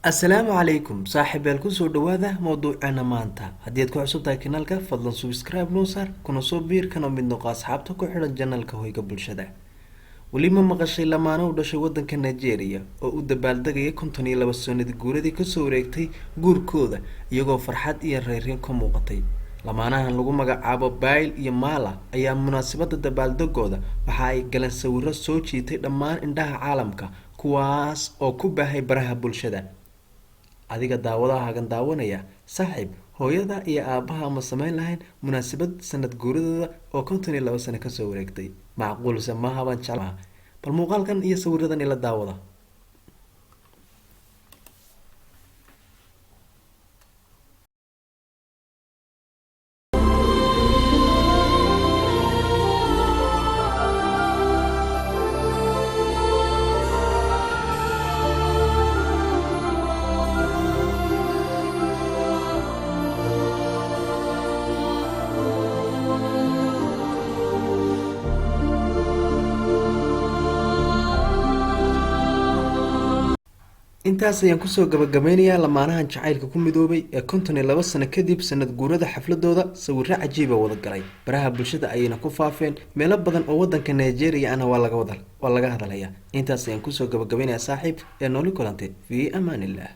Asalaamu calaykum saaxiibeel, kusoo dhawaada mowduuceena maanta. Haddii aad ku cusub tahay kanaalka, fadlan subscribe noo saar, kuna soo biir, kana mid noqo asxaabta ku xidhan channelka Hoyga Bulshada. Weli ma maqashay lamaano u dhashay wadanka Nigeria oo u dabaaldegaya 52 sanad guuradii kasoo wareegtay guurkooda, iyagoo farxad iyo reyreen ka muuqatay? Lamaanahan lagu magacaabo Bayl iyo Mala ayaa munaasabada dabaaldegooda waxa ay galeen sawiro soo jiitay dhammaan indhaha caalamka, kuwaas oo ku baahay baraha bulshada. Adiga daawadahagan daawanaya, saaxiib, hooyada iyo aabbaha ma samayn lahayn munaasabad sanad guuradooda oo 52 sano kasoo wareegtay? Macquulse maaha baan jeclaha. Bal muuqaalkan iyo sawiradan ila daawada. Intaas ayaan kusoo gabagabeynayaa lamaanahan jacaylka ku midoobay ee 52 sano kadib sanad guurada xafladooda sawiro cajiiba wada galay. Baraha bulshada ayayna ku faafeen, meelo badan oo wadanka Nigeria ana waa laga hadalaya. Intaas ayaan kusoo gabagabeynayaa, saaxiib, ee nooli kulantay. Fii amaan illah.